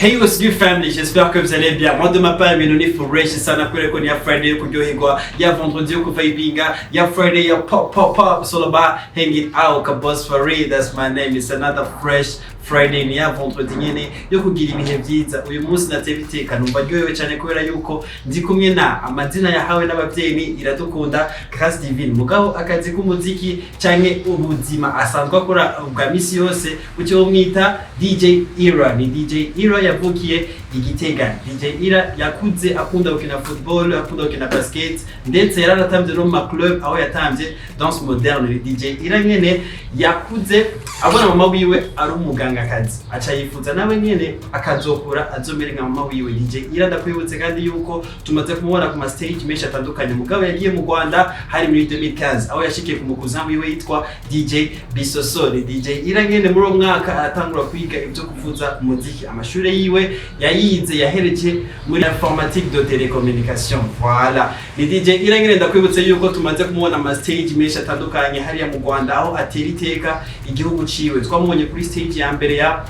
Hey, what's good, family? J'espère que vous allez bien. Moi, de ma part, ibintu ni fresh sana kubera ko ni ya Friday yo kuryoherwa, ya vendredi yo kuvibinga, ya Friday ya pop pop pop. It's all about hanging out. Kabos Farid, that's my name. It's another fresh Friday, ni ya vendredi nyene yo kugira ibihe vyiza. Uyu munsi nateye iteka, numva ryohewe cyane kubera yuko ndi kumwe na amazina yahawe n'abavyeyi ni Iradukunda Grace Divine. Mugabo akazi k'umuziki canke ubuzima asanzwe akora bwa misi yose ucyo bamwita DJ Ira. Ni DJ Ira yavukiye i Gitega. DJ Ira yakuze akunda gukina football, akunda gukina basket, ndetse yaranatamvye no mu ma club aho yatamvye danse moderne. Ni DJ Ira nyene yakuze abona mama wiwe ari umugangakazi, aca yifuza nawe nyene akazokura azomere nka mama wiwe. DJ Ira, ndakwibutse kandi yuko tumaze kumubona ku ma stage menshi atandukanye, mugabo yagiye mu Rwanda hari muri 2015 aho yashikiye ku mukuza wiwe yitwa DJ Bisoso. Ni DJ Ira nyene muri uwo mwaka aratangura kwiga ibyo kuvuza umuziki. Amashure yiwe yayize, yahereje muri informatique de télécommunication. Voilà, ni DJ Ira nyene ndakwibutse yuko tumaze kumubona ama stage menshi atandukanye hariya mu Rwanda aho atera iteka igihugu ciwe. Twamubonye kuri stage ya mbere ya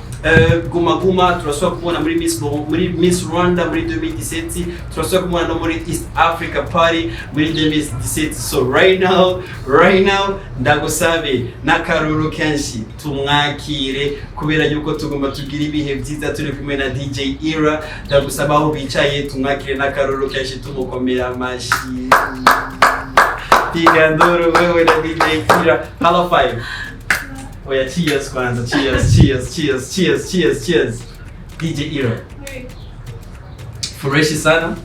Guma Guma, turasubira kumubona muri Miss Rwanda muri 2017, turasubira kumubona no muri East Africa Party muri 2017. So right now ndagusabe n'akaruru kenshi tumwakire kubera yuko tugomba tugira ibihe byiza turi kumwe na DJ Ira. Ndagusaba aho bicaye tumwakire n'akaruru kenshi, tumukomera amashi. Piga nduru wewe na DJ Ira. Hello five. Oya, cheers kwanza, cheers, cheers, cheers, cheers, cheers, cheers. DJ Ira, fresh sana.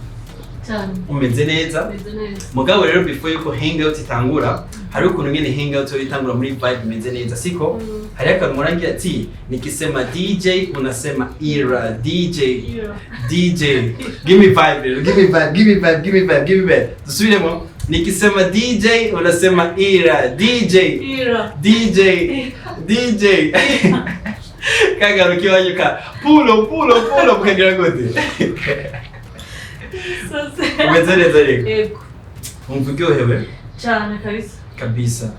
Cyane. Umeze neza? Meze neza. Mugabo rero before yuko hangout itangura, hari ukuntu nyene hangout yo itangura muri vibe imeze neza, siko? Mm. Hari akantu murangira ati nikisema DJ unasema Ira. DJ. Ira. DJ, give me vibe rero, give me vibe, give me vibe, give me vibe, give me vibe. Dusubiremo: nikisema DJ unasema Ira. DJ. Ira. DJ, DJ. Kagaruka iwanyu ka pulo pulo pulo mukagira gute? Sose. Umeze neza rero? Yego. Wumva uryohewe? Cyane kabisa. Kabisa.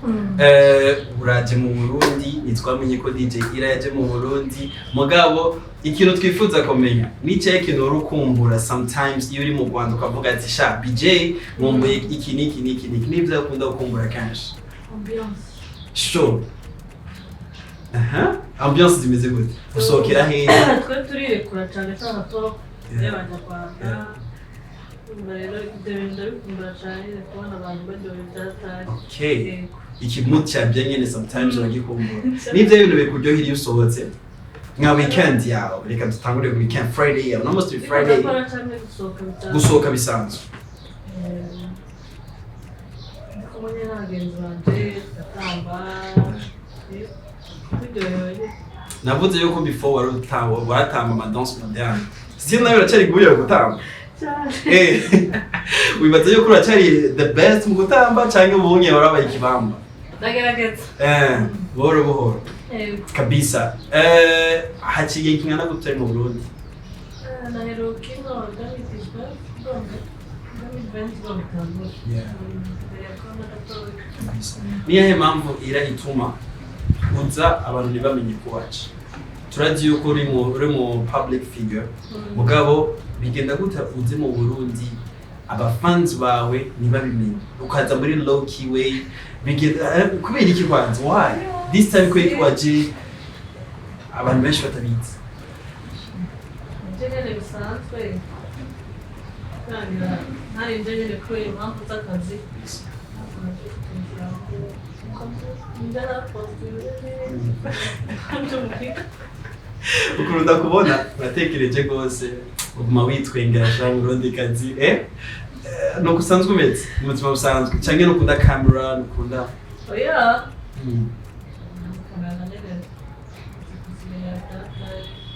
Uraje mu Burundi, ntitwamenye ko DJ Ira yaje mu Burundi, mugabo ikintu twifuza kumenya ni cyahe kintu wari ukumbura sometimes iyo uri mu Rwanda ukavuga ati: "Sha BJ, nkumbuye iki n'iki n'iki n'iki"? Nibyo ukunda gukumbura kenshi? Ambiance. Sure, aha, ambiance zimeze gute? Usohokera hehe? Twe turirekura cyane cyane to y'Abanyarwanda. Urumva rero ibyo bintu ndabikumbura cyane, kubona abantu baryohewe byatari. Okay. Yego. Ikimu cya bya nyene sometimes uragikumbura. Nibyo bintu bikuryohera iyo usohotse nka weekend yawe? Reka dutangure weekend, Friday yawe, almost Friday. Ndakora cyane gusohoka bisanzwe. Gusohoka bisanzwe. Ndi kumwe n'abagenzi banje tugatamba, turyohewe nyine. Navuze yuko before wari waratamba ama danse moderne, still nawe uracyari guhurira gutamba? Cyane. Wibaza yuko uracyari the best mu gutamba cyangwa ubunye warabaye ikibamba? Ndagerageza. Buhoro buhoro. Yego. Kabisa. Haciye igihe kingana gute uri mu Burundi? Naheruka ino 2019, ndumva 2020 ngo bitangure. Mbere ya corona gatoya. Kabisa. Niyahe mpamvu Ira ituma uza abantu ntibamenye ko waje? Turazi yuko uri mu public figure, mugabo bigenda gute uze mu Burundi abafans bawe ntibabimenye, ukaza muri low key way? Bigenda kubera iki kwanza? Why this time? Kubera iki waje abantu benshi batabizi? Nje nyene bisanzwe, kurangira ntari nje nyene kubera impamvu z'akazi. Nje narapostinze nje mu. Ukunda kubona uratekereje rwose, uguma witwengera sha Murundi kazi. Nuko usanzwe umeze mu buzima busanzwe canke nukunda camera, nukunda? Oya. Kamera nyene.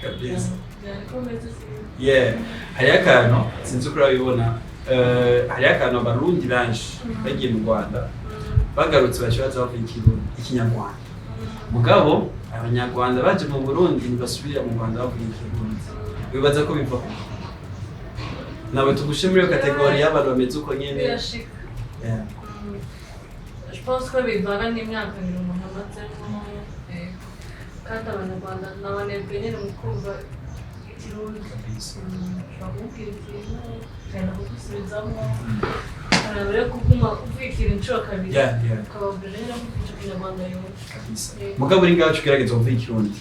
Kabisa. Niko meze si. Yeah, hariyo akantu, sinzi uko urabibona, hariyo akantu Abarundi benshi bagiye mu Rwanda bagarutse baca baza bavuga Ikirundi, Ikinyarwanda, mugabo Abanyarwanda baje mu Burundi ntibasubira mu Rwanda bavuga Ikirundi. Wibaza ko biva kuki? Nawe tugushe muri iyo catégorie y'abantu bameze uko nyene? Birashika. Je pense ko bivana n'imyaka ngira umuntu amazemo, kandi Abanyarwanda ni abanebwe nyine mu kumva. Ikirundi. Kabisa. Ushobora kumubwira ikintu ukagenda kugusubizamo, ukaraba rero kuguma uvuga ikintu inshuro kabiri, ukababwira rero ko icyo Kinyarwanda yumva. Kabisa. Yeah. Mugabo uri ngaho ugerageza kuvuga Ikirundi.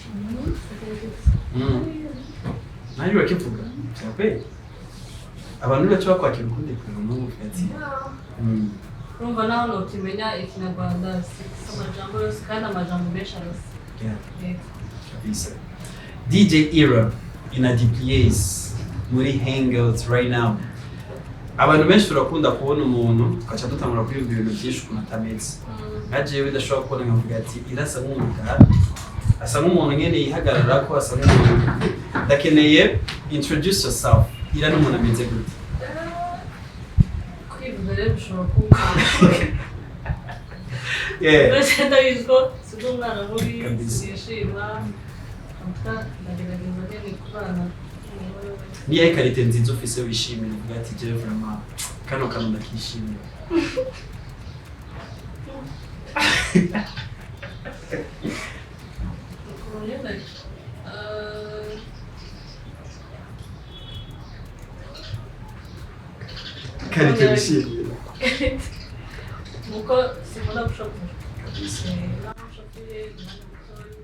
Nanjye urakivuga vya abantu baca bakwakira ukundi kuntu n'ubu ati Urumva naho nokimenya Ikinyarwanda, si amajambo yose kandi amajambo menshi arasa. Yego. Kabisa. DJ Ira in a place muri Hangouts right now. Abantu benshi turakunda kubona umuntu tugaca dutangura kwiyumvira ibintu byinshi ukuntu atameze. Nka jewe ndashobora kubona nkavuga ati Ira asa nk'umugara, asa nk'umuntu nyene yihagarara ko asa nk'umuntu. Ndakeneye introduce yourself. Ira n'umuntu ameze gute? Kwivuga rero bishobora kuba mbese ndabizi ko si umwana mubi. Kabisa. Sinishima, ndagerageza nyine kubana. Niyahe qualité nziza ufise wishimira, uvuga ati jewe vraiment kano kantu ndakishimira? Ukuntu nyine Qualité wishimira. Nuko sinkunda gushapura. Kabisa. Naho nshapuye umwanya mutoya.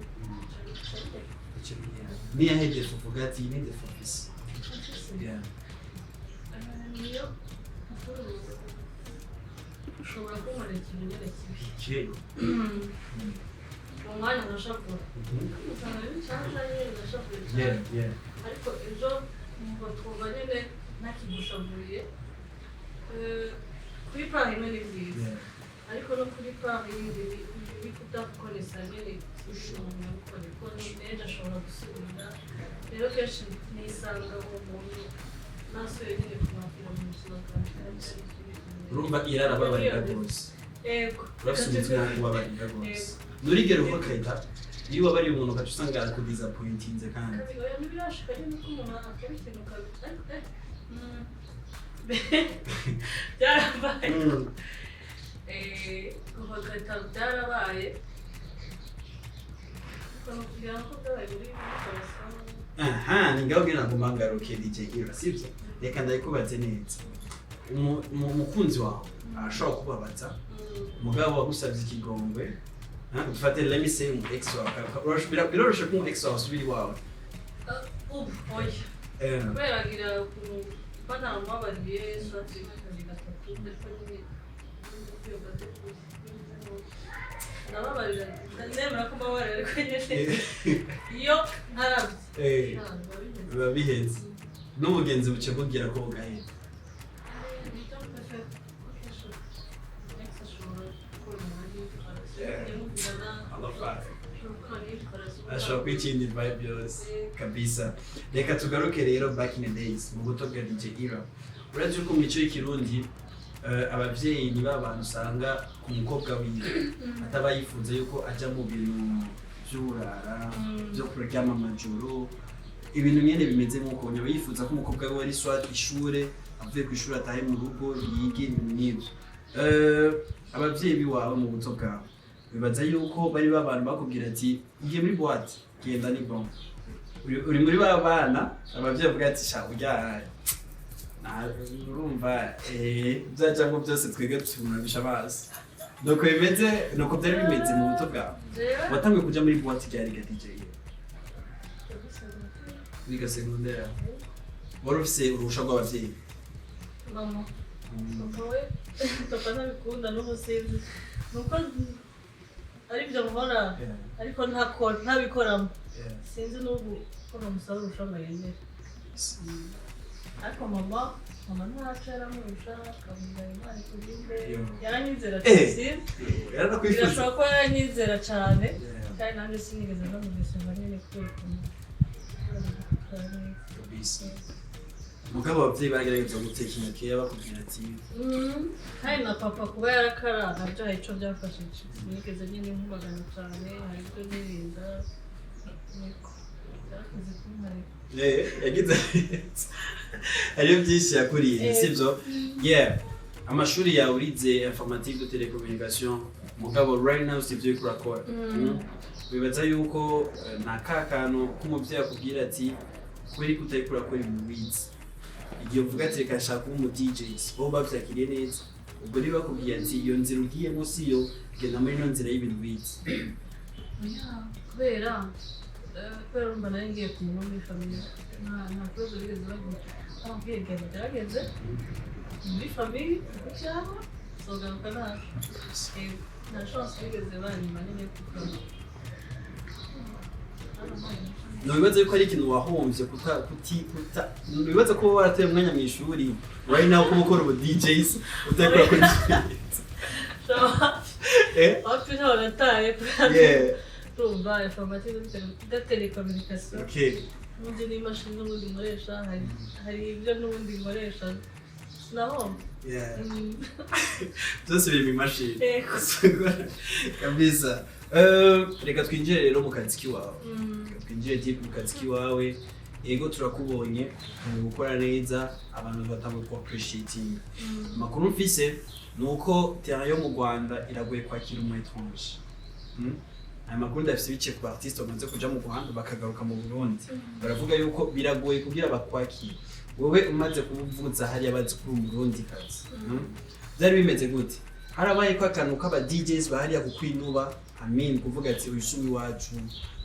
Niyahe défaut uvuga ati iyi ni défaut mfise? Yeah. Niyo ushobora kunkorera ikintu nyine kibi, Okay. mu mwanya ndashapura, usanga bicaje nyine ndashapuye cyane, ariko ejo ngo twumva nyine ntakigushavuriye. Kuri part imwe ni byiza, ariko no kuri part yindi ni kudakoresha nyine umuntu yabikora, kuko n'ejo ashobora gusubira. Rero kenshi nisanga uwo muntu nasubiye nyine kumwakira mu buzima bwanjye. Urumva Ira arababarira rwose. Yego. Urafise umutima wo kubabarira rwose. Nturigere uvuga iyo ubabariye umuntu ugaca usanga arakudisappointinze kandi. Kabiri, oya, ntibirashika nyine ko umuntu akora ikintu kabiri, ariko byarabaye. Guhagata byarabaye, ariko nubwira ko byabaye muri barasaba. Aha ni ngaho ngira ngo ngaruke, DJ Ira, sibyo? Reka ndabikubaze neza. Umukunzi wawe arashobora kubabaza, umugabo wagusabye ikigongwe, ha? Dufate, let me say, umu ex wawe. Biroroshe ko umu ex wawe asubira iwawe? Ubu oya, kubera ngira ukuntu banaramubabariye soit rimwe, kabiri, gatatu, ariko nyine ndababarira, nemera ko mbabarira, ariko nyine iyo ntarabye ntabwo biba bimeze. Biba biheze n'ubugenzi buce bubwira ko bugahera. Nicyo mfashe ko kenshi ex ashobora gukora umwanya, Ashobora kwikindi vibe yose kabisa. Reka tugaruke rero back in the days, mu buto bwa DJ Ira. Uretse uko mu mico y'ikirundi, abavyeyi ni ba bantu usanga ku mukobwa wiwe ataba yifuza yuko aja mu bintu vy'uburara, byo kuryama amajoro, ibintu nyene bimeze nk'uko aba yifuza ko umukobwa wiwe ari soit ishure, avuye ku ishuri atahe mu rugo yige, ibintu nk'ivyo. Abavyeyi biwawe mu buto bwawe, bibaza yuko bari ba bantu bakubwira ati ugiye muri boîte, genda, ni bon? Uri muri ba bana abavyeyi bavuga ati sha urya urumva byajamwo byose, twebwe tubunabisha amaso? Nuko bimeze, nuko byari bimeze mu buto bwawe? Watanguye kuja muri boîte ryari ga DJ? Wiga secondaire wari ufise uruhusha rw'abavyeyi? Mama, papa we, papa ntabikunda n'ubu, sinzi nuko aribyo nkora, ariko ntabikoramo. Sinzi n'ubu ko namusaba uruhusha ngo yemere, ariko mama ntaco yaramurusha, akavuga Imana ikurinde. Yaranyizera cyane, sinzi. Yaranakwifuza. Birashobora kuba yaranyizera cyane, kandi nanjye sinigeze ndamugesera nyine kubera ukuntu. Kabisa. Mugabo abavyeyi baragerageza gutekinya keya bakubwira ati Kandi na papa kuba yarakara nabyo hari icyo byafashije, sinigeze nyine nkubagana cyane, hari ibyo nirinda, niko byarakoze kumparika. Yagize hariyo byinshi yakuriye. Sibyo? Yeah, amashuri yawe urize informatique de télécommunication, mugabo right now sivyo uriko urakora. Wibaza yuko nta ka kantu k'umuvyeyi akubwira ati Kubera ko utariko urakora ibintu wize, igihe uvuga ati reka nshaka kuba umu DJ, bo bavyakiriye neza? Ubwo niba bakubwiye ati iyo nzira ugiyemo siyo, genda muri ino nzira y'ibintu wize. Oya, kubera urumva nari ngiye ku muntu muri famille, nta kibazo bigeze bagira. Bambwiye genda ugerageze muri famille cyangwa sogaruka nabi. Nta chance bigeze banyima nyine, kuko Ntibibaze yuko ari ikintu wahomvye kuta kuti kuta ntibibaze ko warateye umwanya mu ishuri, right now kuba ukora ubu DJs utakora kuri Wapi, ntawe nataye kubera urumva informatique de télécommunication, n'ubundi n'imashini n'ubundi nkoresha, hari ibyo n'ubundi nkoresha, sinahomba. Byose biri mu imashini. Yego. Kabisa. Reka twinjire rero mu kazi k'iwawe. Reka twinjire deep mu kazi k'iwawe. Yego, turakubonye mu gukora neza, abantu batanguye ku appreciating. Amakuru mfise ni uko terrain yo mu Rwanda iragoye kwakira umu étranger. Aya makuru ndafise biciye ku artiste bamaze kuja mu Rwanda bakagaruka mu Burundi, baravuga yuko biragoye kugira bakwakire. Wowe umaze kuvuza hariya bazi ko uri umurundi kazi, Byari bimeze gute? Harabaye ko akantu k'aba DJs bahariya kukwinuba, I mean kuvuga ati uyu si uw'iwacu,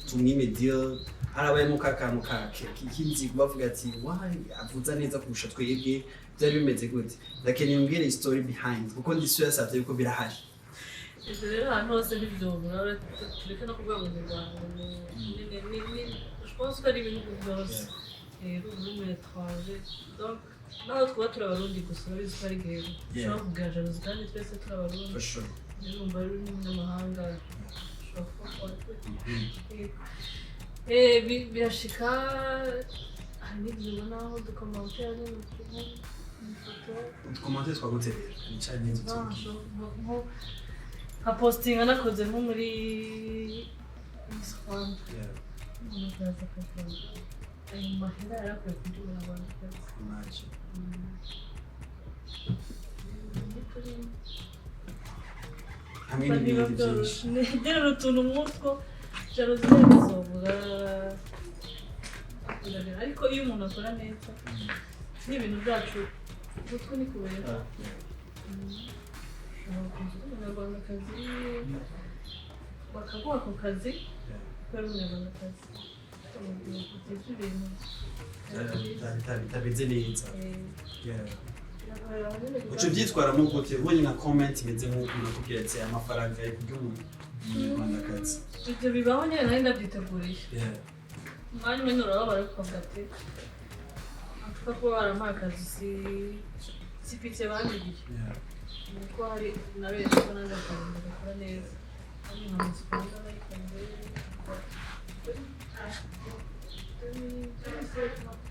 tumwime deal? Harabayemo ka kantu ka k'inzigo bavuga ati why avuza neza kurusha twebwe? Byari bimeze gute? Ndakeneye umbwire story behind, kuko ndi sure yasavye yuko birahari. Ibyo rero ahantu hose ntibyobura, tureke no kuvuga ngo mu Rwanda je pense ko ari ibihugu byose. Rero uri umu étranger, donc naho twaba turi Abarundi gusa, urabizi ko ari igihe ushobora kugira jalousie kandi twese turi Abarundi. For sure. Rero urumva ari n'umunyamahanga ushobora kuba. Birashika, hari n'igihe ubona aho ducommentaire nyine ifoto. Uducommentaire twagutse rero nicane neza utubwire. Nko nka postinga nakoze nko muri Miss Rwanda, umuntu akaza akavuga ayo mahera yarakwiye kuri Umunyarwandakazi. Imagine. Ni kuri Hamwe niba n'ibindi byinshi. Byoroshe nterera utuntu nk'utwo, jalousie ntizobura, ariko iyo umuntu akora neza n'ibintu byacu utwo ni kubera ushobora kuza uri Umunyarwandakazi bakaguha ako kazi kubera Umunyarwandakazi, byiza ibintu. Bitameze neza. Uca ubyitwaramo gute ubonye nka comment imeze nk'uko nakubwira ati aya mafaranga ari kurya Umunyarwandakazi? Ibyo bibaho nyine, nari ndabyiteguriye. Umwanya umwe urababara ukavuga ati apfa kuba barampaye akazi, si pitié bangiriye. Nuko hari na benshi ko nanjye akazi gakora neza kandi nka Miss Rwanda nayikunze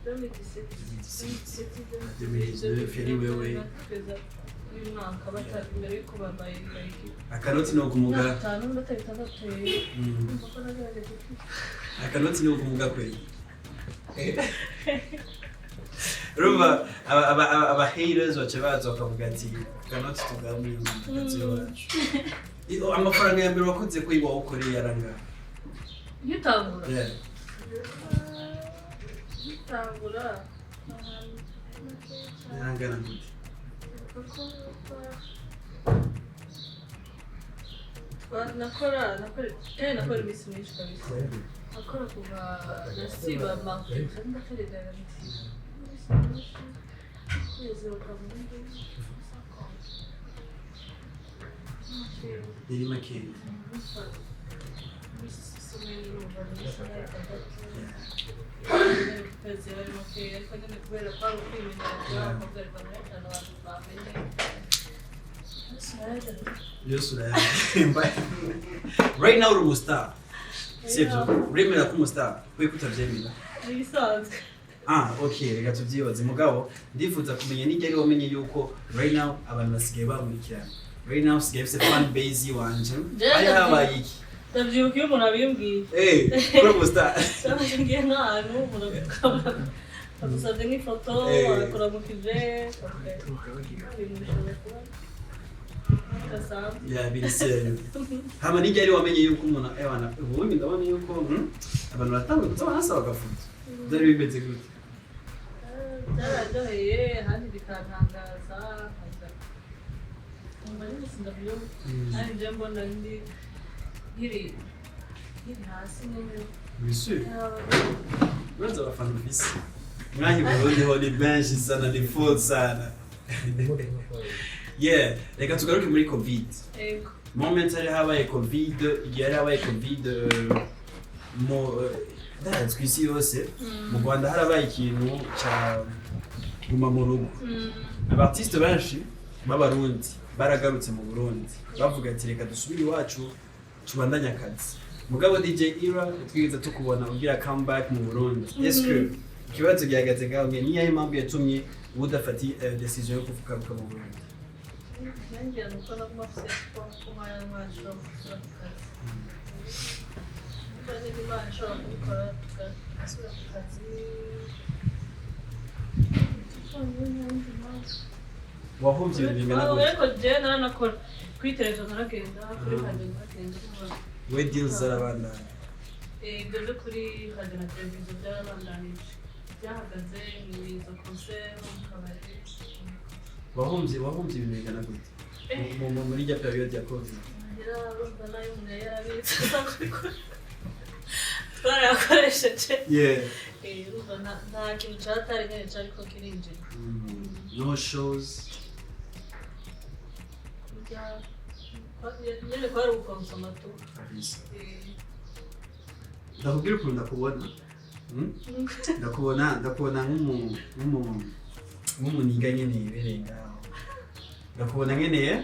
2019 yari wewe. Uyu mwaka mbere yuko bayigira. Akanoti ni ukumuga. Itanu batari itandatu. Urumva ko nagerageje. Akanoti ni ukumuga kweli. Urumva aba haters baca baza bakavuga ati akanoti tugamuye umunyarwandakazi wacu. Amafaranga ya mbere wakoze ko iwawe ukoreye yarangana? Nkitangura? Yeah. Nkitangura Yarangana gute? Kuko nakora kandi nakora iminsi myinshi kabisa, nakora kuva nasiba mardi ndatari garanti iminsi myinshi, ukwezi bakaba muri 50. Yari makeya. Muri semaine urumva ni isaha itandatu, ukwezi yari makeya, ariko nyine kubera ko ari ukwimenyereza bakavuga reka nturekane abantu bamenye. Yose urayahemba. Right now uri umustar, sibyo? Uremera ko umustar we kutabyemera? Ni ibisanzwe. Ah, okay, reka tubyibaze. Mugabo ndifuza kumenya nijya ari wamenye yuko right now abantu basigaye bankurikirana, right now usigaye ufite fan base yiwanje. Hari habaye iki? Ndabyibuka iyo umuntu abimbwiye. Kuri umustar. Cyangwa ngiye nk'ahantu umuntu akabona agusabye nk'ifoto, arakuramukije, ibintu bishobora kuba. Bidasanzwe. Yeah, biri sérieux. Hama nijya ari wamenye yuko umuntu ewana ubundi ndabona yuko abantu batanguye kuza banasaba agafoto, byari bimeze gute? Byararyoheye, ahandi bikantangaza, nkaza nkumva nyine sindabyumva. Kandi njye mbona ndi nkiri hasi nyine. Bien sûr. Uraza abafana ufise mwahi Burundi ho ni benshi sana, ni full sana. Yeah, reka tugaruke muri COVID. Ego. Moment hari habaye COVID, igihe hari habaye COVID mu ndazi ku isi yose, mu Rwanda harabaye ikintu ca guma mu rugo. Aba artiste benshi b'Abarundi baragarutse mu Burundi, bavuga ati reka dusubire iwacu tubandanye akazi. Mugabo DJ Ira, twigeze tukubona ugira comeback mu Burundi. Est-ce que ikibazo gihagaze ngaho nge niyahe mpamvu yatumye udafata décision yo kugaruka mu Burundi? Nanjye nuko naguma mfise espoir ko umwanya n'umwanya nshobora gusubira ku kazi. Niba niba Imana ishobora kubikora tugasubira ku kazi. Wahomvye ibintu bingana gute? Ariko jewe naranakora kuri televiziyo, naragenda kuri radiyo, naragenda. We deals zarabandanya? Ibyo byo kuri radiyo na televiziyo byarabandanije, byahagaze ni izo concert mu kabari. Wahomvye ibintu bingana gute muri rya période ya COVID? Ngira urumva nayo umuntu yari yarabitse azakubikora, twarayakoresheje. Urumva nta kintu catari nyene cariko kirinjira. No shows. Nyene kwari ugukonsoma tu. Kabisa. Ndakubwira ukuntu ndakubona. Ndakubona nk'umuniga nyene yibereye ngaho, ndakubona nkeneye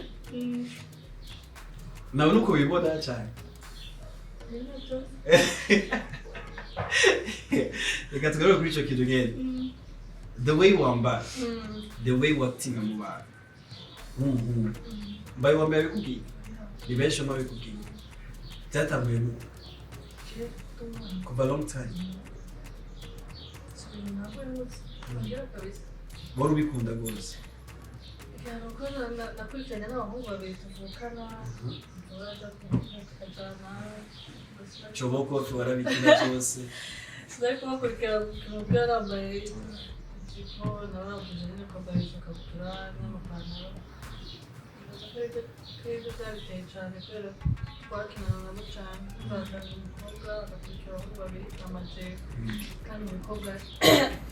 nabona uko wibona cyane. Nyene byose. Reka tugaruke kuri ico kintu nyene, the way wambara, the way watinga mu bantu nk'umuhungu. Mbaye wambaye bikubwiye, ni benshi bama bikubwiye. Byatanguye gute? Kuva long time? Ntabwo kabisa. Wari ubikunda rwose? Nuko nakurikiranye n'abahungu babiri tuvukana, turaja tukajana. Coboko warabikina byose? Sinari kubakurikira umupira nambaye ijipo, nawe nyine kwambara izo kabutura n'amapantaro. Nibaza ko aribyo byabiteye cyane, kubera twakinana nabo cyane. Bazana umukobwa agakurikira abahungu babiri amajego, kandi umukobwa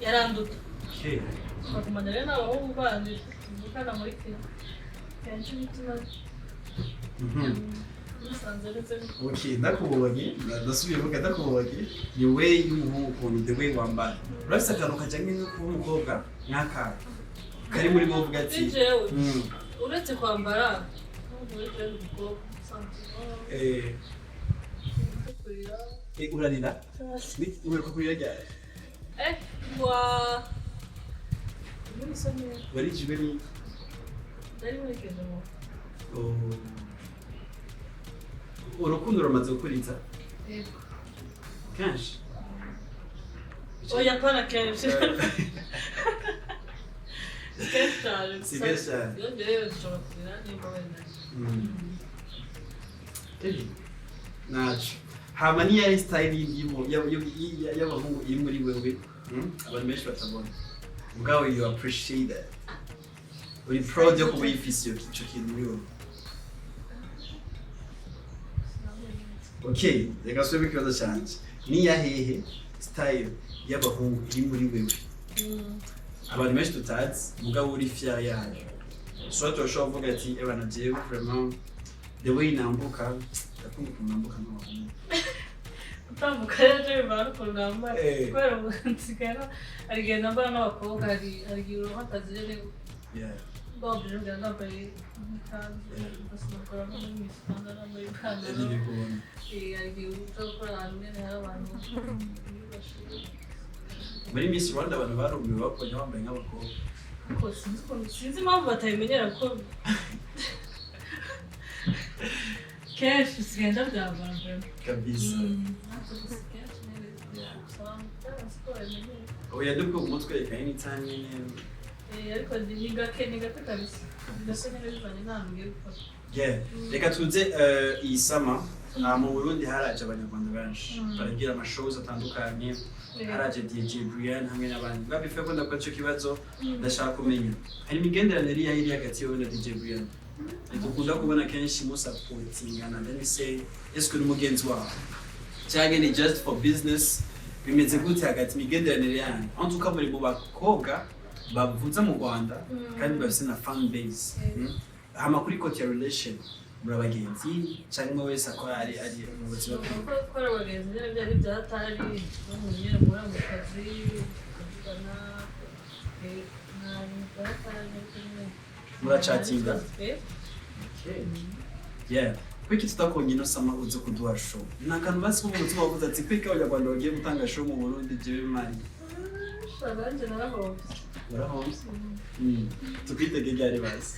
yaranduta. Tukagumana rero n'abahungu bandi tuvukana muri kino kenshi bituma musanze ndetse. Okay, ndakubonye, ndasubiye vuga, ndakubonye ni way y'umuhungu, ukuntu the way wambara, urafise akantu kajyanye no kuba umukobwa nk'akahe kari muri bo uvuga ati Kuri jewe, uretse kwambara muri jewe umukobwa sentiment, kurira. Urarira? Uheruka kurira ryari? Wa muri somero. Warijwe n'iki? Ndari nkurikije mu Oh. Urukundo rumaze gukuriza? Yego. Kenshi? Oya, pana kenshi, si kenshi cyane. Si kenshi cyane. Iyo ngewe nshobora kurira nimba wenda Naco hama niyo ari style y'abahungu iri muri wewe, abantu benshi batabona, mugabo you appreciate that, uri proud yo kuba uyifise ico kintu muri wowe. Okay, reka nsubire ikibazo canje: niya hehe style y'abahungu iri muri wewe abantu benshi tutazi, mugabo uri fier yayo? Soit urashobora kuvuga ati ebana jewe vraiment the way nambuka, ndakunda ukuntu nambuka nk'abahungu. Gutambuka rero byo bivana n'ukuntu nambaye, kubera ubu nsigaye hari igihe nambara n'abakobwa, hari igihe uronka akazi rero bambuje mbwira nambaye nk'ikanzu, ugasanga nko muri Miss Rwanda nambaye ipantaro. N'ibikunda. Hari igihe uja gukora ahantu nyene hari abantu biyubashe. Muri Miss Rwanda abantu barumiwe bakubonye wambaye nk'abakobwa. Ariko sinzi impamvu batabimenyera, kuko kenshi usigaye ndabyambara mbere. Kabisa. Ariko si kenshi nyene, gusa byanze ko babimenyera. Oya, ndubwo umutwe reka anytime nyene. Ariko ni gake, ni gake kabisa, ni gake nyine bivanye n'ahantu ngiye gukora. Yeah. Reka tuze iyi summer mu Burundi haraje Abanyarwanda benshi baragira ama shows atandukanye. Haraje DJ Brian hamwe n'abandi. Babife ko ndakora ico kibazo, ndashaka kumenya hari imigenderanire iri hagati yawe na DJ Brian. Dukunda kubona kenshi musapotingana. Let me say, est-ce que ni umugenzi wawe cyangwa ni just for business? Bimeze gute hagati imigenderanire yanyu? En tout cas muri mu bakobwa bavuza mu Rwanda kandi bafise na fan base. Hama kuri côté ya relation, muri abagenzi cyangwa umwe wese akora ari mu buzima bwiwe? Ko gukora abagenzi nyine byari byatari no mu nyine muri mu kazi tukavugana, nta bintu byatari ariko nyine. Muracatinga? Yeah. Kuki tutakonye ino summer uze kuduha show? Ni akantu basi ko mu mutima wavuze ati kwiki Abanyarwanda bagiye gutanga show mu Burundi, jewe mari? Nanjye narahombye. Urahombye. Tukwitege ryari basi?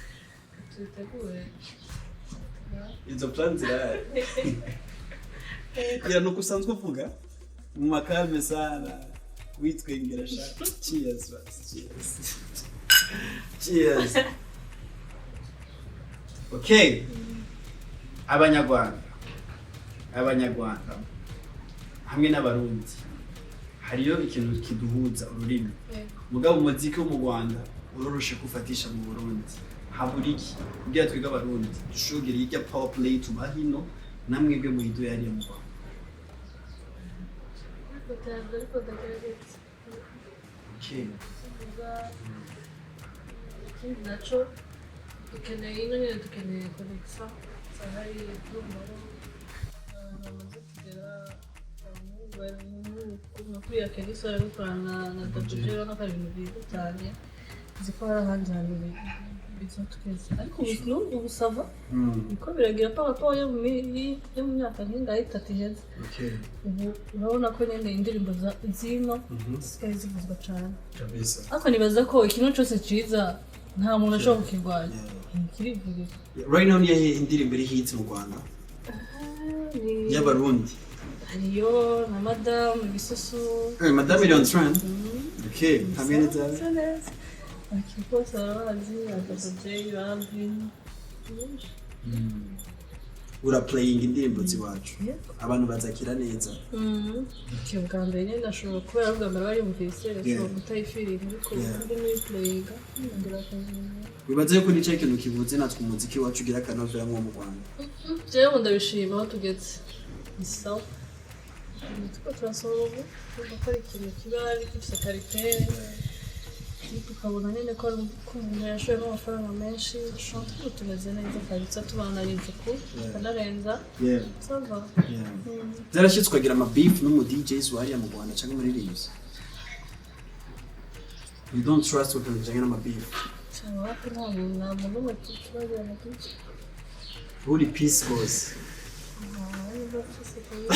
Tubitegure. Izo plan zirahari? Ya, nuko usanzwe uvuga mu makalme sana, witwengera sha. Cheers basi, cheers, cheers. Okay, Abanyarwanda hamwe n'Abarundi hariyo ikintu kiduhuza, ururimi. Mugabo umuziki wo mu Rwanda uroroshe kufatisha mu Burundi. Habura iki kugira twebwe Abarundi dushobore irya power play tuba hino, namwebwe muyiduye hariya mu Rwanda? Ariko ndagerageza. Kuvuga ikindi naco dukeneye ino nyine, dukeneye connexion zahari. Ndumva aho bamaze kugera nka kuriya Kenny Sol gukorana na Double J, urabona ko ari ibintu byiza cyane. Nzi ko hari ahandi hantu bizatugeza, ariko ubu n'ubu ubu ça va, niko biragira par rapport yo mu myaka nk'ingahe itatu iheze. Ubu urabona ko nyine indirimbo zino zisigaye zivuzwa cyane. Ariko nibaza ko ikintu cyose cyiza nta muntu ashobora kukirwanya, kirivugira. Right now niyo indirimbo iri hit mu Rwanda y'Abarundi? Hariyo na Madamu Ibisusu. Madame iri on trend. Okay, hamwe neza. Bisa neza, abakiriya bose barabazi, ba Double J, ba Alvin, benshi. Ura playing indirimbo z'iwacu, abantu bazakira neza? Okay, bwa mbere nyine ashobora kuba ari ubwa mbere bayumvise, ashobora kutayifiringa, ariko ari muri playinga yongera akazimenya. Wibaza yuko nicyo kintu kibuze natwe umuziki wacu ugira akanovera nko mu Rwanda? Jewe ndabishima aho tugeze, ni sawa. Turiko turasohora ubu, urumva ko ari ikintu kiba gifise qualité, tukabona nyine ko umuntu yashoyemo amafaranga menshi. Ubu tumeze neza kabisa, tubananiza uku tukanarenza. Ça va. Byarashyitse ukagira ama beef n'umu DJs wariya mu Rwanda cyangwa umuririmbyi you don't trust, ukuntu bijyanye n'ama beef? Cyane, wapi, nta muntu n'umwe tubagirana kenshi. Uri peace rwose. Nta mwanya mba mfise kabisa.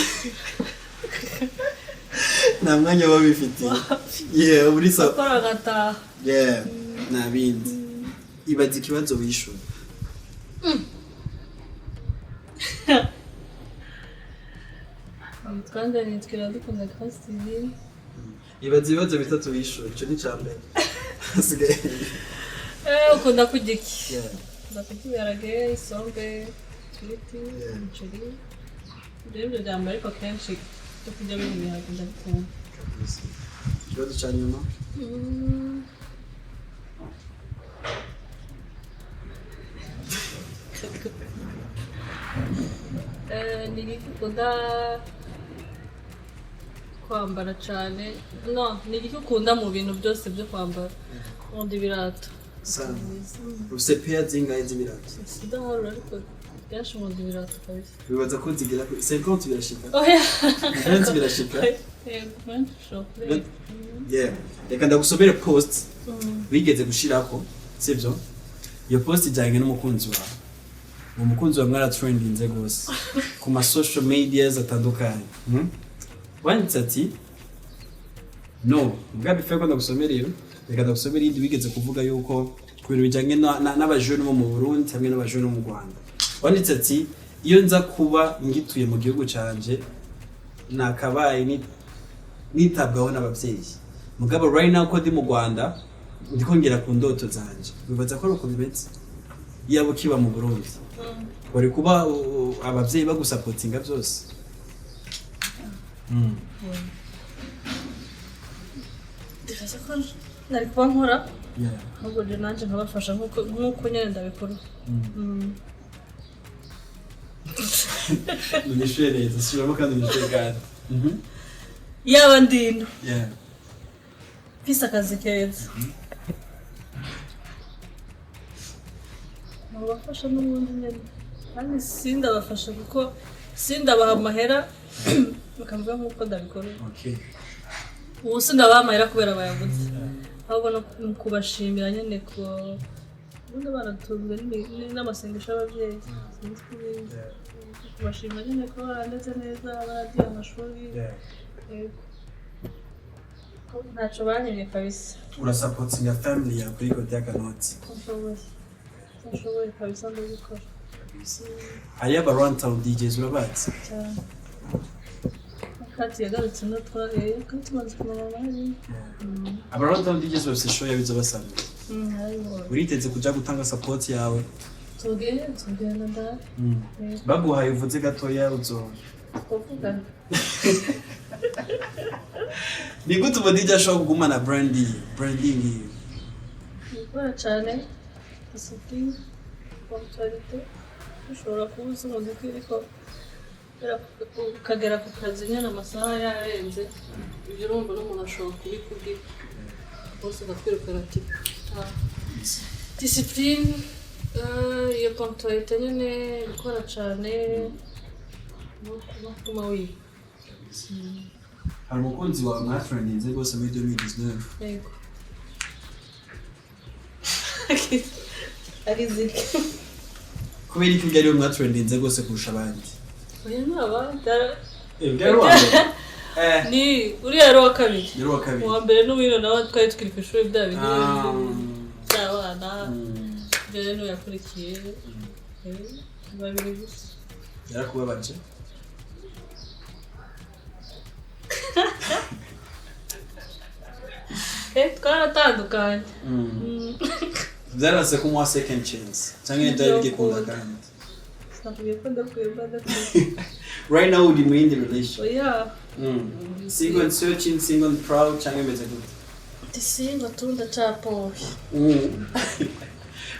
Nta mwanya baba bifitiye. Yeah, uri sa Gukora agataha. Yeah, nta bindi. Ibaza ikibazo wishyura. Nitwa nde? Nitwa Iradukunda Grace Divine. Ibaza ibibazo bitatu wishyura, icyo ni icya mbere, hasigaye. Ukunda kurya iki? Ukunda kurya ibiharage, isombe, ifiriti, umuceri. Ibyo nibyo bya mbere, ariko kenshi ibyo kurya biri mu biharage ndabikunda. Kabisa. Ikibazo cya nyuma. Ni igiki ukunda kwambara cyane? No, ni igiki ukunda mu bintu byose byo kwambara? Nkunda ibirato. Sana ufite pair zingahe z'ibirato? Sidaharura, ariko kenshi nkunda ibirato kabisa. Bibaza ko zigera kuri 50, birashika? Oya. 20 birashika? Yego, 20 ushobora kurenga. Yeah, reka ndagusomere post wigeze gushirako, sibyo? Iyo post ijyanye n'umukunzi wawe. Uwo mukunzi wawe mwaratrendinze rwose ku ma social medias atandukanye. Wanditse ati no mbwa bife ko ndagusomera iyo. Reka ndagusomera iyindi wigeze kuvuga yuko ku bintu bijyanye n'abajene bo mu Burundi hamwe n'abajene bo mu Rwanda. Wanditse ati: "Iyo nza kuba ngituye mu gihugu canje nakabaye nitabwaho n'ababyeyi, mugabo right now ko ndi mu Rwanda." Ndiko ngera ku ndoto zanje. Wibaza ko ari uko bimeze? Yaba ukiba mu Burundi, wari kuba abavyeyi bagusapotinga byose? Ndibaza ko nari kuba nkora, ahubwo rero nanjye nkabafasha nk'uko nyine ndabikora. Unyishuye neza, subiramo kandi unyishuye kandi. Yaba ndino mfise akazi keza, mubafasha n'ubundi nyine, kandi sindabafasha kuko sindabaha amahera bakavuga nk'uko ndabikora. Ubu sindabaha amahera kubera bayaguze, ahubwo no kubashimira nyine, ko ubundi baratunzwe n'amasengesho y'ababyeyi. Sinzi ko ibindi. Kubashimira nyine ko barandeze neza, baragiye amashuri. Yego. Ko ntacyo banyimye kabisa. Urasapotinga family yawe kuri côté y'akanoti? Ko nshoboye, ko nshoboye kabisa, ndabikora. Hariyo aba Runtown DJs, urabazi? Cyane. Kati yagarutse no twari kandi tumaze kumenya amahari. Aba Runtown DJs bafise show yabizo basabye. Narabibonye. Uriteze kuja gutanga support yawe? Tugende, tugenda ndahari. Yego. Baguhaye uvuze gatoya uzo Twavugana. Ni gute umu DJ ashobora kugumana branding yiwe? Gukora cyane, discipline, punctualité. Ushobora kuba uzi umuziki, ariko ukagera ku kazi nyine amasaha yarenze. Ibyo urumva n'umuntu ashobora kubikubwira bose akakwirukana ati "Ah." Discipline, iyo punctualité nyine, gukora cyane no kuba kuguma wiga. Hari umukunzi wawe mwatrendinze rwose muri 2019? Yego, arizike. Kubera iki ubwo ariwe mwatrendinze rwose kurusha abandi? Oya, ni abandi. Ubwo ari uwa mbere. Ni uriya yari uwa kabiri. Yari uwa kabiri. Uwa mbere n'uwino nawe twari tukiri ku ishuri, bya bindi by'abana. Ibyo rero niwe yakurikiye. Babiri gusa. Yarakubabaje? Twaratandukanye. Byaranse kumuha second chance cyangwa ntibyari bigikunda kandi? Sinakubwiye ko ndakwiye, ndakwiye. Right now uri mu yindi relation? Oya. Single and searching, single and proud, cyangwa imeze gute? Ndi single tu, ndacyapoye.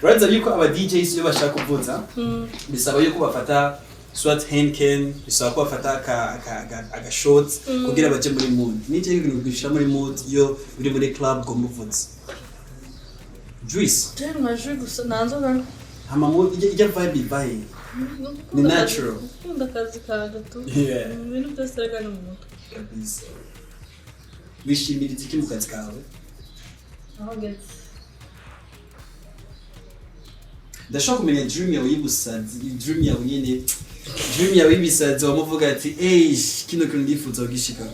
Uraza yuko aba DJs iyo bashaka kuvuza, bisaba yuko bafata soit Heineken, bisaba ko bafata aka shot kugira baje muri mood. Nije ibintu bigushira muri mood iyo uri muri club ngo muvuze juice? Je nywa jus gusa, nta nzoga. Hama mood ijya vibe iva he? Ni natural. Gukunda akazi kanjye tu. Ibintu byose rega ni mu mutwe. Kabisa. Wishimira iki mu kazi kawe? Aho ngeze. Ndashobora kumenya dream yawe y'ubusazi, dream yawe nyene, dream yawe y'ibisazi, wamuvuga ati: "Ey, kino kintu ndifuza kugishika."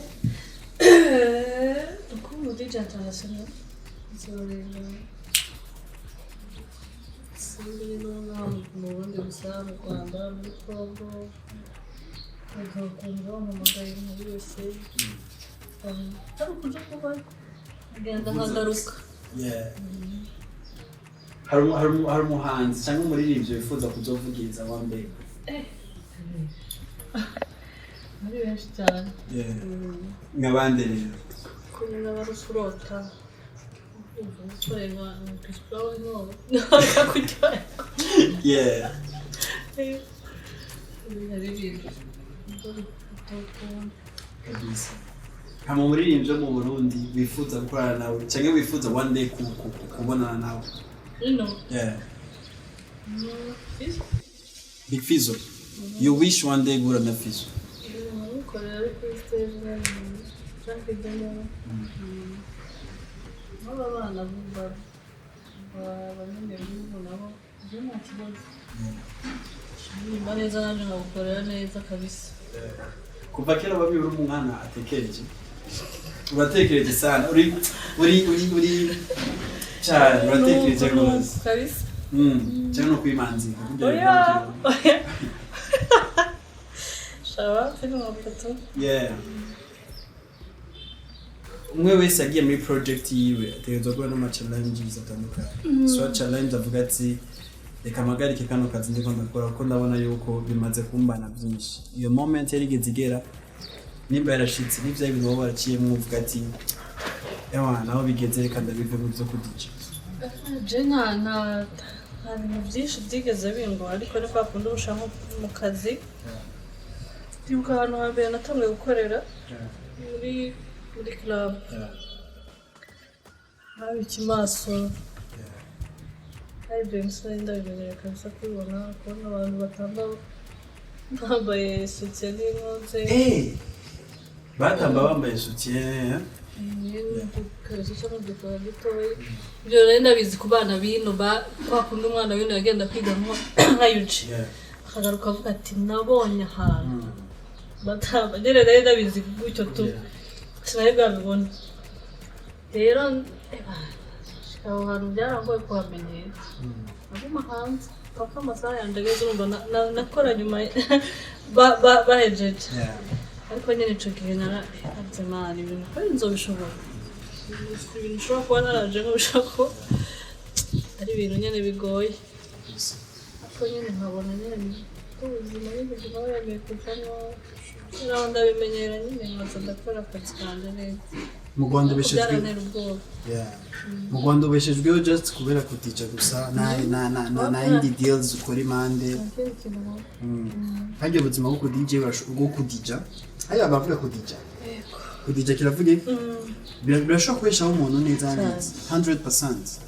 Uko umu DJ international nzorenga, simbi no ngaha mu Burundi gusa, mu Rwanda, muri Congo, bakakumva bampamagaye muri wese, hari ukuja kuba ngenda nkagaruka. Yeah. Hari umuhanzi cyangwa umuririmbyi wifuza kuzovugiriza one day? Muri benshi cyane. Yeah. Nk'abandi rero? Kumwe n'abarusurota gukorerwa Chris Brown no kuryoherwa. Hari ibintu Kabisa. Hama umuririmbyi wo mu Burundi wifuza gukorana nawe cyangwa wifuza one day kubonana nawe? Ino. Yeah. Big Fizzo. You wish one day guhura na Fizzo? Nkamukorera ari kuri stage Jacques Daniel n'aba bana bamenye ibihugu nabo, ibyo nta kibazo, ndirimba neza nanjye nkagukorera neza kabisa. Kuva kera wabi uri umwana atekereje, uratekereje sana, uri cyane, uratekereje rwose. Kabisa. Cyangwa no kwimanzika? Oya, oya, shaba mfite amafoto. Yeah. Umwe wese yagiye muri project yiwe ategerezwa guhura n'ama challenges atandukanye. So challenge avuga ati: "Reka mpagarike kano kazi ndiko ndakora, kuko ndabona yuko bimaze kumbana byinshi." Iyo moment yarigeze igera? Nimba yarashitse, n'ivyo ibintu wowe waraciyemwo uvuga ati: "Ewa, naho bigeze, reka ndabive mu byo kudija"? Je nta bintu byinshi byigeze bingora, ariko ni kwa kundi uba ushaka mu kazi. Ndibuka ahantu hambere natanguye gukorera muri club, haba ikimaso, hari ibyo bintu sinari ndabimenyereye kabisa, kubona abantu batamba bambaye soutien n'inkoze. Batamba bambaye soutien? N'udukariso cyangwa udukora dutoya. Ibyo rero ndabizi ku bana b'ino, ba kwa kundi umwana w'ino yagenda kwiga nka yuji, akagaruka avuga ati: "Nabonye ahantu batamba." Nyine nari ndabizi gutyo tu, sinari bwabibona. Rero aho hantu byarangoye kuhamenyera, naguma hanze paka amasaha yanjye ageze. Urumva nakora nyuma bahejeje, ariko nyine ico gihe nararavye, Mana, ibintu kweri nzobishobora? Ibintu ushobora kuba naraje nk'ubishobora ko ari ibintu nyene bigoye, ariko nyine nkabona nyene ko ubuzima n'ubuzima wemeye kujamwo, naho ndabimenyera nyine, nkaza ndakora akazi kanje neza. Mu Rwanda Ariko ubeshejweho byarantera ubwoba. Yeah. Mu Rwanda ubeshejweho just kubera kudija gusa, nta yindi deals ukora impande? Nta kindi kintu nkora. Kandi ubuzima bwo kudija bwo kudija, hariya bavuga kudija. Yego. Kudija kiravuga iki? Birashobora kubeshaho umuntu neza neza 100%?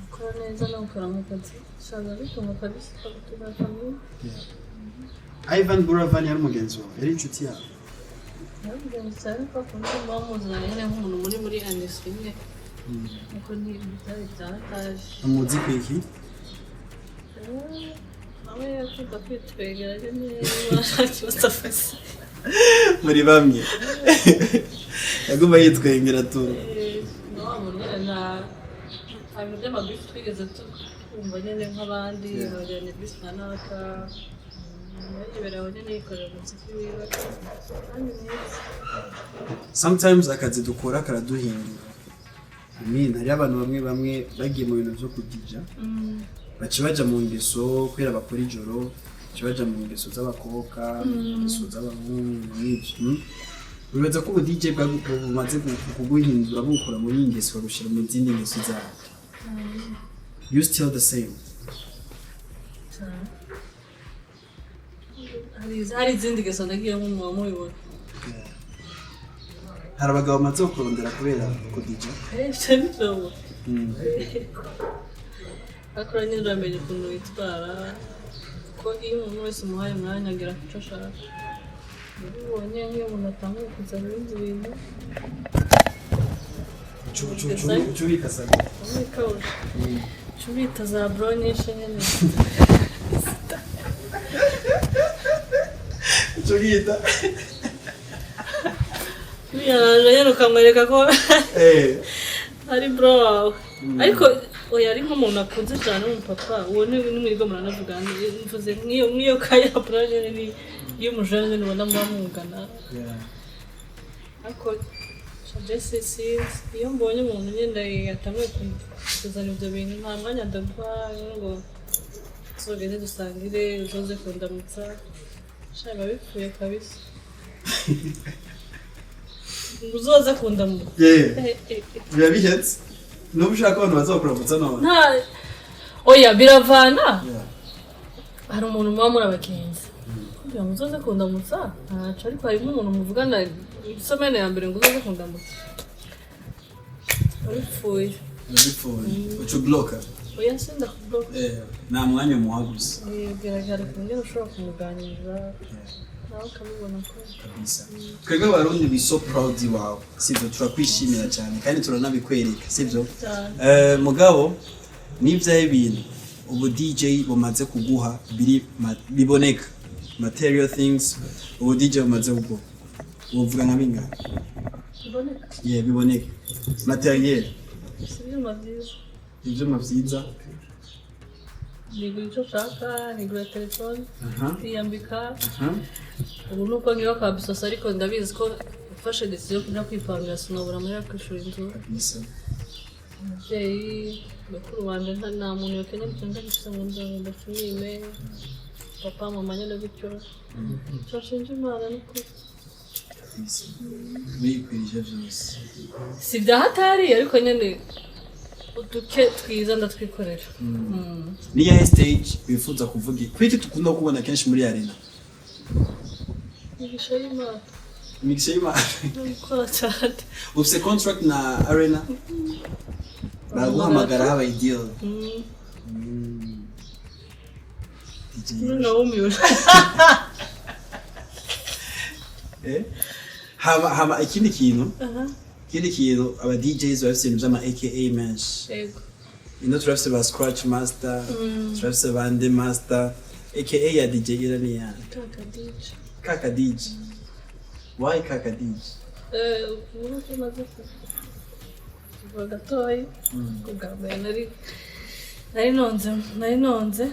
Gukora neza no gukora mu kazi shaza bitunga kabisa, ukagutunga famille. Ivan Buravan yari umugenzi wawe, yari inshuti yawe? Narabigenza cyane ko akunda muba muzanye nyine nk'umuntu muri industry imwe, kuko ni byari byarataje. Umuzi kwiki? Nawe yakunda kwitwegera nyine, nta kibazo afise. Muri bamwe yaguma yitwengera tu. Na wa muntu nyine nta bintu by'ama beef twigeze twumva nyine nk'abandi bagirana beef na naka. Yibereye aho nyine, yikorera umuziki wiwe kandi mwiza. Sometimes akazi dukora karaduhindura. I mean, hariyo abantu bamwe bamwe bagiye mu bintu byo kudija, baca baja mu ngeso, kubera bakora ijoro, baca baja mu ngeso z'abakobwa, mu ngeso z'abahungu n'ibyo. Wibaza ko ubu DJ bumaze kuguhindura, bukura muri iyi ngeso bagushyira mu zindi ngeso zawe? You still the same? Cyane. Hari izindi ngeso nagiyemo muba mubibona. Hari abagabo bamaze kurondera kubera kudija? Ibyo ni byo, ariko nyine uramenya ukuntu witwara, kuko iyo umuntu wese umuhaye umwanya agera ku cyo ashaka. Iyo ubonye nk'iyo umuntu atanguye kuzana ibindi bintu, Cubikasana. Umwikawusha cubita za bro nyinshi nyine. Cubita. Wiyaraje nyine ukamwereka ko ari bro wawe, ariko oya, ari nk'umuntu akunze cyane w'umupapa, uwo ni nimwirirwa muranavugana. Mvuze nk'iyo kaya bro nyine, ni iyo umujene nyine ubona muba mungana. Ariko Jesse, sinzi, iyo mbonye umuntu nyine yatanguye kuzana ibyo bintu, nta mwanya ndaguha ngo tuzogende dusangire, uzoze kundamutsa, sha biba bipfuye kabisa. Ngo uzoze kundamutsa? Yeah. Eh, eh, eh. Biba bihetse nuba ushaka abantu bazakuramutsa none. Nta, oya, biravana. Hari umuntu muba muri abagenzi kugira ngo uzoze kundamutsa ntaco, ariko harimo umuntu muvugana isomene ya mbere ngo uzoze kundamutsa, bipfuye. Biba bipfuye, uca ubloka. Oya, sinda kubloka. Nta mwanya umuha gusa. Gerageza ukuntu ushobora kumuganiriza nawe ukabibona ko Kabisa, twebwe Abarundi we so proud iwawe, sibyo? Turakwishimira cyane kandi turanabikwereka, sibyo? Cyane. Mugabo n'ibyaye ibintu ubu DJ bumaze kuguha biri biboneka, material things, ubu DJ bumaze kuguha, ubuvuga nka bingahe? Biboneka? Yeah, biboneka, material. Si ibyuma byiza. Ibyuma byiza. Nigura icyo nshaka, nigura telefone, Aha. nkiyambika. Aha. Ubu nuko ngiye kwa bisosa, ariko ndabizi ko Mfashe décision yo kuja kwipangira, sinabura amahera yo kwishura inzu. Kabisa. Umuvyeyi, bakuru banje, nta muntu yokenya gutyo ndagifise ngo ndakimime papa, mama nyene gutyo. Turashinja Imana n'ukuri. Kabisa, wikwirije vyose. Si bya hatari, ariko nyene uduke twiza ndatwikorera. Niyahe stage wifuza kuvuga? Kuki dukunda kubona kenshi muri arena? Imigisha y'Imana. Imigisha y'Imana. No gukora cyane. Ufise contract na arena, baraguhamagara habaye deal? Mm. DJ. None wumiwe. Eh? Hama ikindi kintu, Aha. ikindi kintu, aba DJs bafise ibintu vy'ama AKA menshi. Yego. Ino turafise ba Scratch Master, turafise ba Nde Master. AKA ya DJ Ira ni ya? Kaka DJ. Kaka DJ. Why Kaka DJ? Ubu tumaze kuva gatoyi, ubwa mbere nari nonze,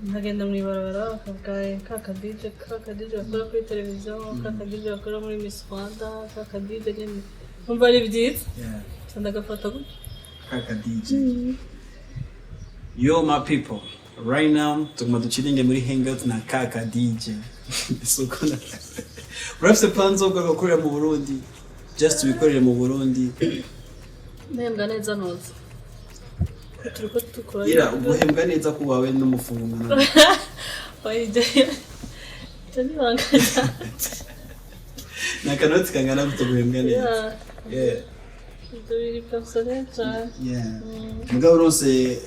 nkagenda mu ibarabara bakavuga kaka DJ, kaka DJ bakora kuri televiziyo, kaka DJ bakora muri Miss Rwanda, kaka DJ nyine nkumva ari byiza. Gusa ndagafata gutyo. Kaka DJ. Yo my people, right now tuguma duchillinge muri hangout na Kaka DJ. So kuna urafise plans zo gukorera mu Burundi? Just tubikorere mu Burundi. Mpembwa neza noza turi ko dukora. Ira, uguhembwa neza ku wawe n'umufungo ngana? Oya, ibyo ni ibanga ryanje. Ni akanoti kangana gute guhembwa neza? Yeah. Ibyo biri personnel cyane. Yeah. Mugabo uronse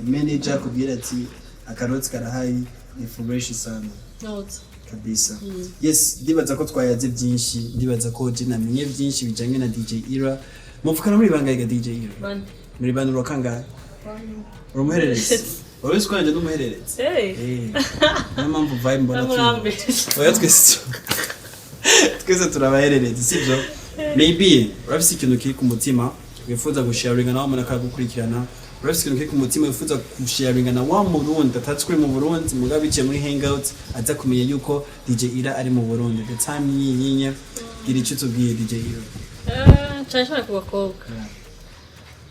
manager akubwira ati akanoti karahari, ni fresh sana. Noza. Kabisa. Yes, ndibaza ko twayaze byinshi, ndibaza ko je namenye byinshi bijanye na DJ Ira. Muvukana muri bangahe ga DJ Ira? Bane. Muri bane? Urakangahe? Bane. Uri umuhererezi? Urabizi ko nanjye ndi umuhererezi? Hey. Eh, niyo mpamvu vibe mbona turi. Namurambirije. Oya, twese turabahererezi, sibyo? Maybe urafise ikintu kiri ku mutima wifuza gusharinga nawe umuntu akagukurikirana. Urafise ikintu kiri ku mutima wifuza gusharinga na wa Murundi atazi ko uri mu Burundi, mugabo biciye muri hangout aza kumenya yuko DJ Ira ari mu Burundi. The time ni yinye, gira icyo tubwiye, DJ Ira. Cyane cyane ku bakobwa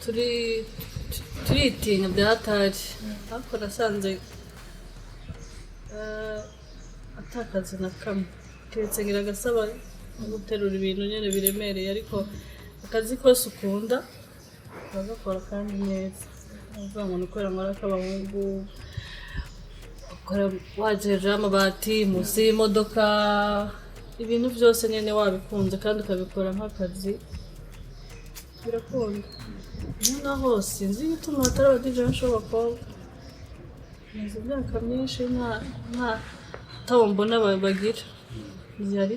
turi turitinya bya hatari, ariko nasanze atakazi na kamwe keretse ngira agasaba no guterura ibintu nyine biremereye, ariko akazi kose ukunda uragakora kandi neza. Uvuga ngo ni ukubera nkora ak'abahungu, ukora waje hejuru y'amabati, munsi y'imodoka, ibintu byose nyine wabikunze kandi ukabikora nk'akazi, birakunda. Niyo naho sinzi igituma hatari aba DJ benshi b'abakobwa. Maze imyaka myinshi nta tabo mbona bagira zihari,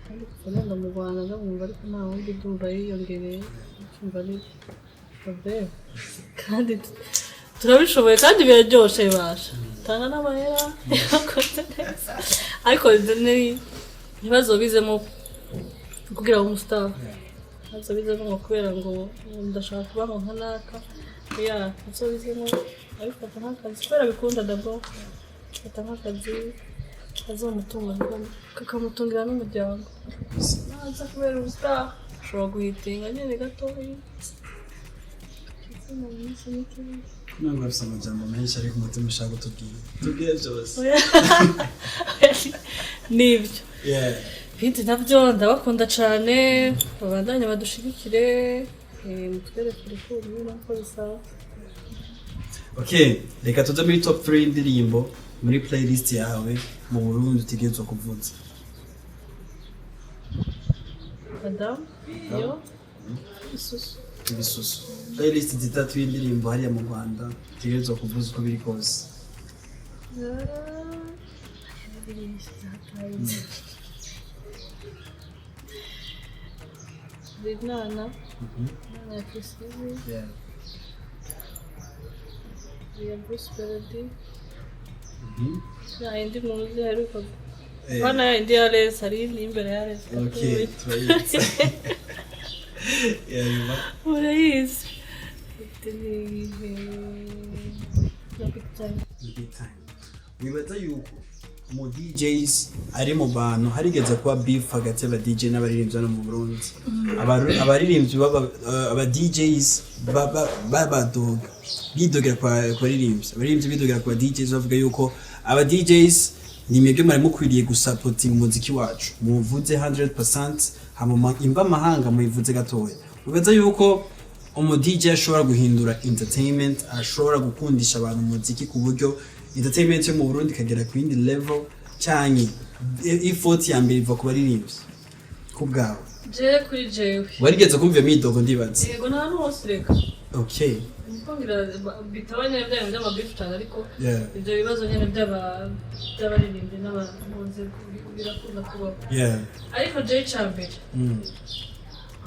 kandi kuva nenda mu Rwanda ndamwumva, ariko nta wundi ndumva yiyongereye. Ndumva ari problème, kandi turabishoboye kandi biraryoshe, bibasha tanga n'amahera yakoze neza, ariko ntibazobizemo kugira ngo umustar, ntibazobizemo ngo kubera ngo ndashaka kuba ngo nka naka. Ya, ntibazobizemo, abifata nk'akazi kubera bikunda d'abord, fata nk'akazi kazomutunga, kakamutungira n'umuryango. Naza kubera ubustar ushobora guhitinga nyine gatoya ndetse mu minsi mike. Nubwo bafise amajambo menshi, ariko umutima ushaka kutubwira, tubwire byose. Oya, nibyo. Ibindi nabyo, ndabakunda cyane, babandanye badushigikire, mutwereke urukundo nk'uko bisanzwe. Okay, reka tuze muri top 3 indirimbo muri playlist yawe mu Burundi utegerezwa kuvuza. Madamu yo isusu. Ibisusu. Playlist zitatu y'indirimbo hariya mu Rwanda utegerezwa kuvuza uko biri kose. Ah, nyinshi zatanze. Nana Nana ya Christine, ya Bruce Melody, ya indi muzi iheruka. Hano ya indi ya Les, hari indi imbere ya Les. Okay, turayizi. Yeah, Murayizi. Na Big Time. Big Time. Wibaza yuko Mu DJs ari mu bantu, harigeze kuba beef hagati y'aba DJ n'abaririmbyi hano mu Burundi. Abaririmbyi baba aba DJs babadoga, bidogera kwa baririmbyi, abaririmbyi bidogera kwa DJs, bavuga yuko aba DJs ni mwebwe mwari mukwiriye gusapotinga umuziki wacu, muvuze 100%, hama imva amahanga muyivuze gatoya. Ubaza yuko umu DJ ashobora guhindura entertainment, ashobora gukundisha abantu umuziki ku buryo entertainment yo mu Burundi ikagera ku yindi level, canke effort ya mbere iva ku baririmbyi ku bwawe? Jewe, kuri jewe, Warigeze kumva iyo myidogo, ndibaza? Yego, nta hose reka. Niko ngira bitaba nyene bya bintu by'ama beef cyane, ariko ibyo bibazo nyene by'abaririmbyi n'abakunzi birakunda kubaho. Ariko jewe ica mbere,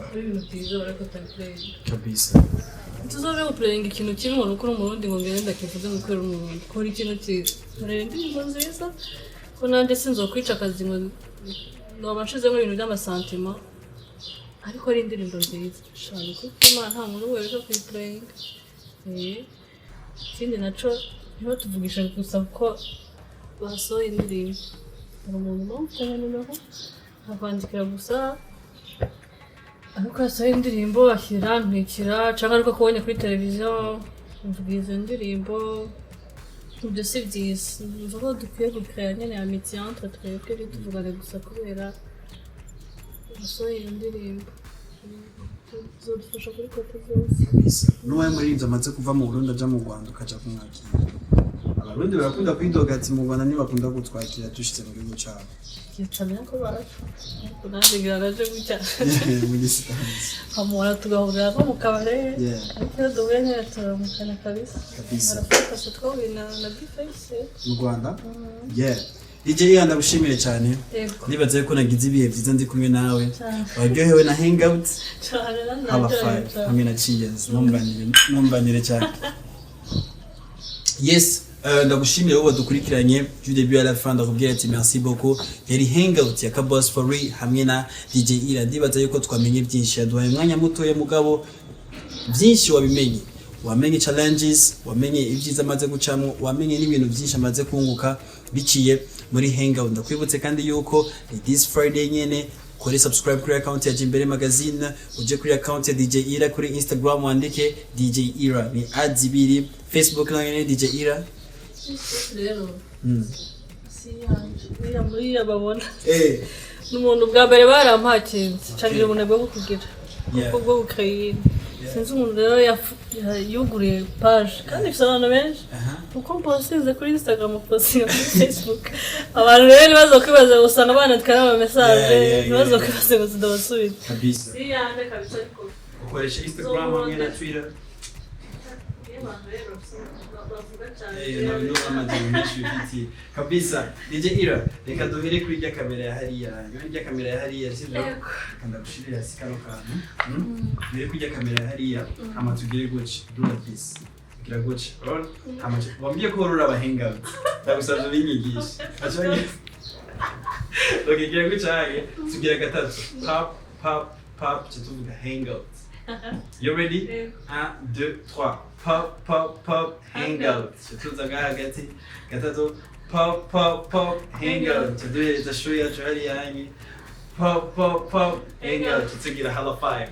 kuri ibintu byiza bariko turaplayinga. Tuzobe guplayinga ikintu kimwe ngo nuko uri Umurundi, ngo ngende ndakivuze ngo kubera uri Umurundi. Kora ikintu cyiza, nkorera indirimbo nziza, ko nanjye sinzokwica akazi ngo noba nshizemo ibintu by'ama sentiments, ariko ari indirimbo nziza shana, kuko Imana nta muntu wese kuyiplayinga. Ikindi naco, ntibatuvugishe gusa ko basohoye indirimbo. Hari umuntu uba ufite nka nimero akwandikira gusa ariko yasohoye indirimbo, ashyira ntwikira, cyangwa ariko akubonye kuri televiziyo mvuga izo ndirimbo. Ibyo si byiza. Numva ko dukwiye gukrea nyine amitié entre twebwe, ntituvugane gusa kubera basohoye iyo ndirimbo. Bizodufasha kuri côté zose. Kabisa. N'uwaye muririmbyi amaze kuva mu Burundi aja mu Rwanda, ukaja kumwakira, Abarundi barakunda kwidoga ati mu Rwanda ntibakunda kutwakira dushitse mu gihugu cabo. Yicamye ko baraje, ariko nanjye ngira naje gutya. Mu gisitansi. Hamura tugahurira nko mu kabare. Ariko iyo duhuye nyine turamukana kabisa. Barafasha, twahuye na B-Face. Mu Rwanda, yeah. DJ Ira, ndagushimire cyane. Yego. Nibaze ko nagize ibihe byiza ndi kumwe nawe. Cyane. Waryohewe na hangout? Cyane. Haba Nanaryohewe five cyane. hamwe na cheers. Ntumbanire, ntumbanire cyane. Yes, ndagushimire wowe wadukurikiranye du début à la fin. Ndakubwira ati merci beaucoup. Yari hangout ya Kabos for Real hamwe na DJ Ira. Ndibaza yuko twamenye byinshi. Yaduhaye umwanya mutoya, mugabo byinshi wabimenye. Wamenye challenges, wamenye ibyiza amaze gucamo, wamenye n'ibintu byinshi amaze kunguka biciye muri hangout. Ndakwibutse kandi yuko ni this Friday nyene. Kore subscribe kuri account ya Jimbere Magazine, uje kuri account ya DJ Ira kuri Instagram, wandike DJ Ira, ni ads ibiri. Facebook nayo ni DJ Ira. Rero si yanje uriya muri babona n'umuntu bwa mbere barampakinze cangira ubunebwe bwo kugira bwo gukreya. Sinzi umuntu rero yuguriye page kandi ifite abantu benshi, kuko mpostinze kuri Instagram, postinga kuri Facebook. Abantu rero ntibazo kwibaza, usanga bandika n'ama message, ntibazo kwibaza ngo zidabasubiza. Si yanje kabisa, ariko Ukoresha Instagram hamwe na Twitter? Iyo abantu rero bavuga cyane. No amajambo menshi bifitiye kabisa. DJ Ira, reka duhere kuri rya kamera ya hariya, kuri rya kamera ya hariya, sibyo? Yego. Reka ndagushirire hasi kano kantu. Duhere kuri rya kamera ya hariya, hama tugire gutya, do like this, gira gutya, urabona? Hama wambwiye ko worora aba hangout, ndagusabye ubinyigishe. Okay, gira gutya hage, tugira gatatu, pop pop pop, tuca tuvuga hangout. You ready? Yego. 1, 2, 3. Pop, pop, pop, hangout. Tuza ngaha hagati. Gatatu. Pop, pop, pop, hangout. Tuduhereza show yacu hariya hanyi. Pop, pop, pop, hangout. Tugira hala five.